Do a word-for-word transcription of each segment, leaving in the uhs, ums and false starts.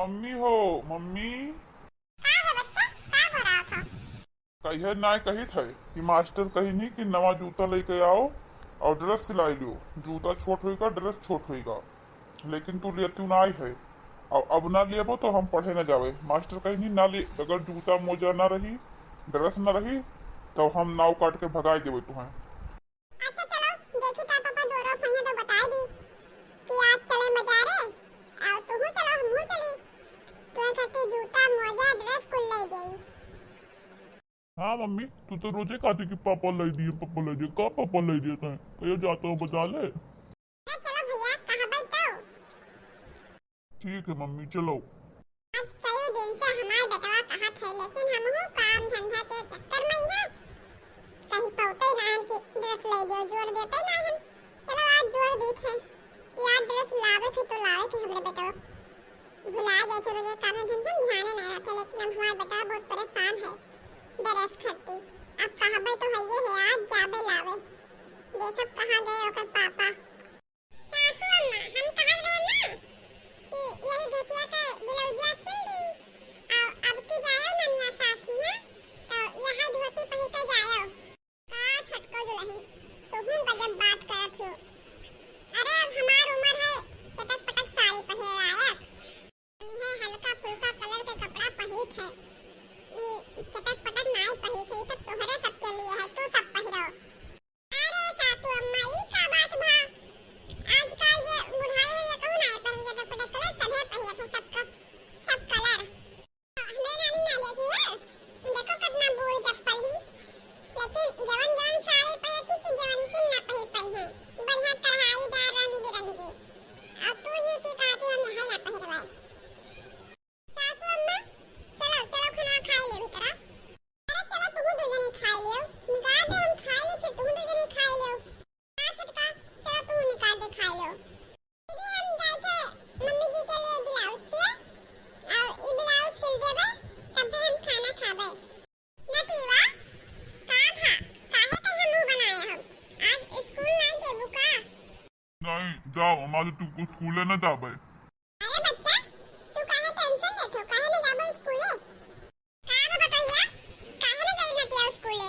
मम्मी हो, मम्मी। का है बच्चा, का घबरात हो? कहिए नाय कहित है कि मास्टर कहिन ही कि नवा जूता लेके आओ और ड्रेस सिलाई लियो। जूता छोट होइगा, ड्रेस छोट होइगा, लेकिन तू लेतिउ नाय है। और अब ना लेबो तो हम पढ़े ना जावे। मास्टर कहिन ही ना ले, अगर जूता मोजा ना रही, ड्रेस ना रही, तो हम नाव काट के भगाई देबे तुहें। अच्छा चलो, देखी तार पापा दोनों भैया तो बताई दी कि आज चले बजारे, और तुहू चलो, हमहू चली। तुहे खातिर जूता, मोजा, ड्रेस कुल ले देई। हाँ मम्मी, तू तो रोजे कहती कि पापा ले दिए, पापा ले दिए। का पापा ले दिए तैं? कहियो जाता हो बजा ले। अरे चलो भैया, कहबै तो। ठीक है मम्मी, चलो। आज कई दिन से हमार बेटवा कहत है, लेकिन हमहू काम धंधा के चक्कर में ही है, कहीं पौते ना हन कि ड्रेस ले दियो, जोर देते ना हन। चलो आज जोर दीत है कि आज ड्रेस लावे के तो लावे के हमरे बेटवा। भुला जाए थे रोजे काम धंधा में ध्यान ना रहते, लेकिन अब हमार बेटवा बहुत परेशान है ड्रेस खातिर। अब कहबे तो हइये है, आज जाबे लावे। देखब कहाँ गए ओकर पापा। सासू अम्मा, हम कहत रहे ना कि यही धोतिया के ब्लाउजिया सिल दी, और अब की जायो ननिया सास हियां, तो यही धोती पहिर के जायो। का छोटको दुलहिन, तुहू गजब बात करत हो। अरे, अब हमार उमर है चटक पटक साड़ी पहिरे लायक। हम है हल्का फुल्का कलर के कपड़ा पहिरत है, ई चटक पटक नाई पहिरत है, ई सब तोहरे सबके लिए है, तू सब पहिरो। अरे सासू अम्मा, ई का बात भा? आजकल जे बुढ़ाई हो, ये कहू ना, एकर जे चटक पटक कलर सभे पहिरत है, सबका, सब कलर। हमरे नानी ना देखी हो, देखो कितना बूढ़ चप्पल ही, लेकिन जवन जवन साड़ी पहिरती कि जवन की ना पहिर पाई है, बढ़िया कढ़ाईदार रंग बिरंगी। और तू ही की कहती हम यहाँ ना पहिरवाए। सासू अम्मा, चलो, चलो खाना खाई ले भीतरा। अरे चलो, तुहू दू जनी खाई लियो। निकाल दे, हम खाई ले, फिर तुहू दू जनी खाई लियो। हाँ छोटका, चलो तुहू निकाल दे, खाई लियो। दीदी, हम जाए थे मम्मी जी के लिए ब्लाउज सिए, और ई ब्लाउज सिल देबे, तब हम खाना खाबे। नतीवा, का भा, काहे के हम मुंह बनाए हम? आज स्कूल नहीं जेबू का? नहीं, जाओ, हम आज तू स्कूले न जाबे। अरे बच्चा, तू काहे टेंशन लेत हो? काहे न जाबो स्कूले? का हो बतैया, काहे न जाई नतिया स्कूले?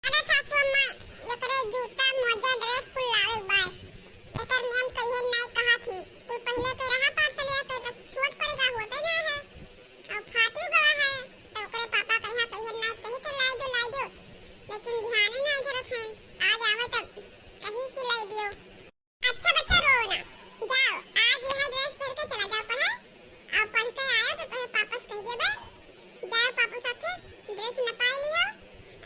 अरे सासू अम्मा, एकरे जूता, मोजा, ड्रेस कुल लावे के बाय। एकर नियम कहिए नाई कहा थी। तू पहले के रहा पास ले तो, तो छोट पड़ेगा, होते ना है। अब फाटी गवा है, तो ओकरे पापा कहिया कहिए नाई कही थे लाई दो, लाई दो। लेकिन ध्यान ही नहीं धरत हैं। आज आवे तब कहीं की लाई दियो। अच्छा बच्चा, रो ना, जाओ, आज यह ड्रेस पहन के चला जाओ पढ़ाई, और पढ़ के आयो तो तुम्हें पापा से कह देबे, जाओ पापा साथे ड्रेस नपाई लिहो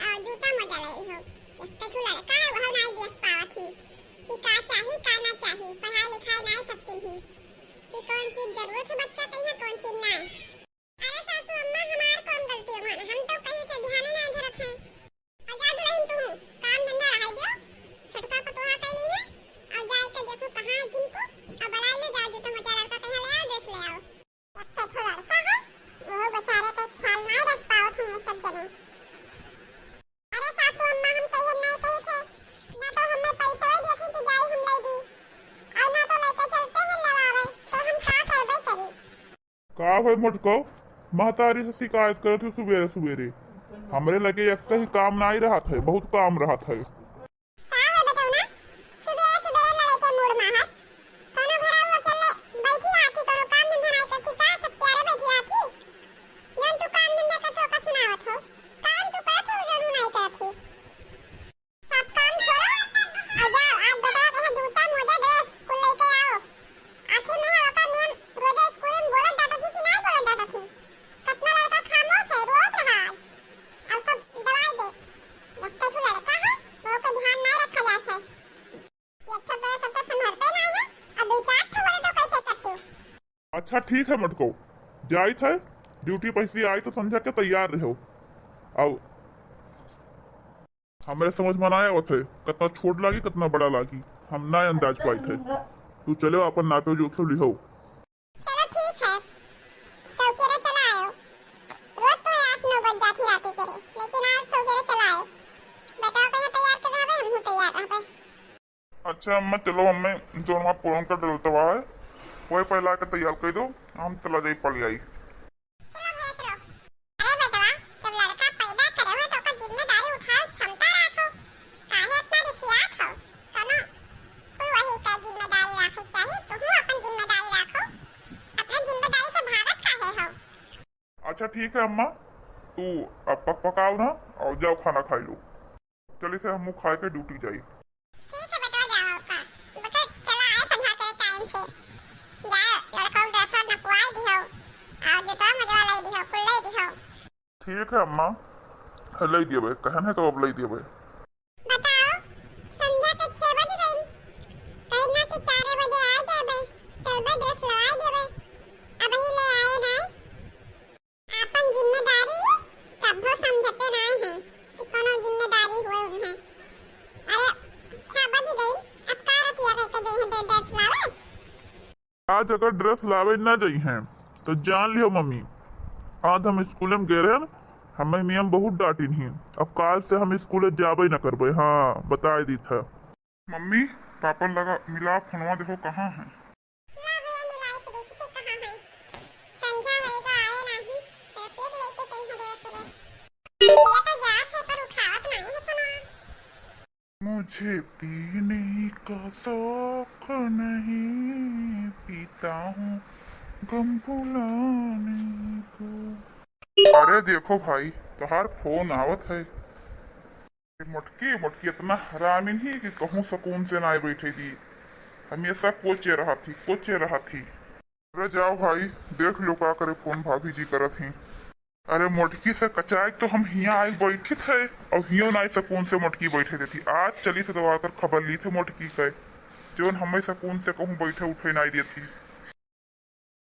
और जूता मोजा ले लिहो। एक तो तू लड़का है, वह नाई देख पावत ही कि का चाही, का ना चाही, पढ़ाई लिखाई नाई सकती ही कि कौन चीज जरूरत है बच्चा कहिया, कौन चीज नाई। अरे सासू अम्मा, हमार कौन गलती है? हम तो कहीं से ध्यान ही नहीं धरत हैं। और जा दुलहिन तू, काम धंधा रहाई दियो, छोटका पतोहा कैली है, और जाए के देखो कहाँ है झिनकू, और बलाई लो, जाओ जूता मोजा लड़का कहीं ले आओ, ड्रेस ले आओ। एक तो ठो लड़का है, वो बेचारे के ख्याल नहीं रख पावत है ये सब जने। अरे सासू अम्मा, हम कहिए नहीं कही थे, ना तो हमें पैसा ही देखे कि जाई हम ले दी, और ना तो लेके चलते हैं लवावे, तो हम का करबे करी। का होय मोटको, महतारी से शिकायत करत हो सुबेरे सुबेरे? हमरे लगे एक ही काम नाई रहत है, बहुत काम रहत है। का हो बेटौना, सुबेरे सुबेरे लड़ाई के मूड में है? कोनो घरा वो अकेले बैठी रहती, कोनो काम धंधा नाई करती का? सब प्यारे बैठी रहती। जौन तू काम धंधा करत हो, का सुनावत हो? काम तू करत हो, जौन उ नाई करत ही। सब काम छोड़ो और जाओ, आज बेटवा के यहाँ जूता, मोजा, ड्रेस कुल लेके आओ। आखिर में है ओकर नियम, रोजे स्कूल में बोलत डांटत ही कि नहीं बोलत डांटत ही? कितना लड़का खामोश है, रोत रहा आज। अब सब दवाई दे। एक तो ठो लड़का है, वो पे ध्यान नहीं रखा जात है। एक ठो तो सबका संभरते नहीं है, और दो चार ठो बोले तो कैसे करते हो? अच्छा ठीक है मटको, जाइत है, ड्यूटी पैसे आई तो संझा के तैयार रहो। आओ, हमरे समझ में ना आवत है, कितना छोट लागी, कितना बड़ा लागी, हम ना अंदाज पाइत है। तू चलो, अपन नापे जोखे लिहो। चलो ठीक है, सौकेरे चला आयो। रोज तो आठ नौ बज जाती राती के रे, लेकिन आज सौकेरे चला आयो। बेटा कहीं तैयार कर रहा है, हम तैयार रहा। अच्छा अम्मा, चलो हमें जोन वहाँ पुरन का डलतवा है, वही पहला के तैयार कर दो, हम चला जाई पढ़ आई। चलो भैया, चलो। अरे बेटवा, जब लड़का पैदा करे हो तो ओकर जिम्मेदारी उठावे क्षमता राखो। काहे इतना रिसियात हो? कनो कुल वही का जिम्मेदारी राखे चाही, तुहू अपन जिम्मेदारी राखो। अपने जिम्मेदारी से भागत काहे हो? अच्छा ठीक है अम्मा, तू अब पक पकाओ ना और जाओ खाना खाई लो। चली से हमहू खाए के ड्यूटी जाई। ठीक है बेटवा, जाओ का। बेटा चला आए संझा के टाइम से। जाओ लड़का ड्रेस नपवाई दिहो और जूता मजवा लाई दिहो, कुल लाई दिहो। ठीक है अम्मा, लाई देबे, कहन है तो अब लाई देबे। बताओ, संझा के छह बज गई, कहीं ना कि चार बजे आ जाबे, चलबे ड्रेस लवाई देबे, अबही ले आए नहीं। आपन जिम्मेदारी कभो समझते नाई है कि कोनो जिम्मेदारी हुए उन्हें। अरे, छह बज गई, अब का रतिया करके जइहे दे दे खिलावे? आज अगर ड्रेस लावे ना जइहे तो जान लियो मम्मी, आज हम स्कूल में गए रहन, हमें मैम बहुत डांटिन ही। अब काल से हम स्कूल जाबे ना करबे। हाँ, बताए दी था। मम्मी, पापा लगा मिला फोनवा, देखो कहाँ है। ला भैया, मिलाई के देखी के कहाँ है। संझा होएगा, आए नाही, तो पेट लेके सही है रे तेरे। ये तो जात है, पर उठावत नाही है फोनवा। मुझे पीने का शौक नहीं, पीता हूँ गम भुलाने को। अरे देखो भाई, तोहार फोन आवत है। मोटकी, मोटकी इतना हरामिन ही कि कहूँ सुकून से नाय बैठे दी, हमेशा कोचे रहत ही, कोचे रहत ही। अरे जाओ भाई, देख लो का करे फोन भाभी जी करत ही। अरे मोटकी से कचाए तो हम हियाँ आए बैठित है और हियो नाय सुकून से मोटकी बैठे देती। आज चली थे दवा कर खबर ली थे मोटकी के, जोन हमें सुकून से कहूँ बैठे उठे नाय देती।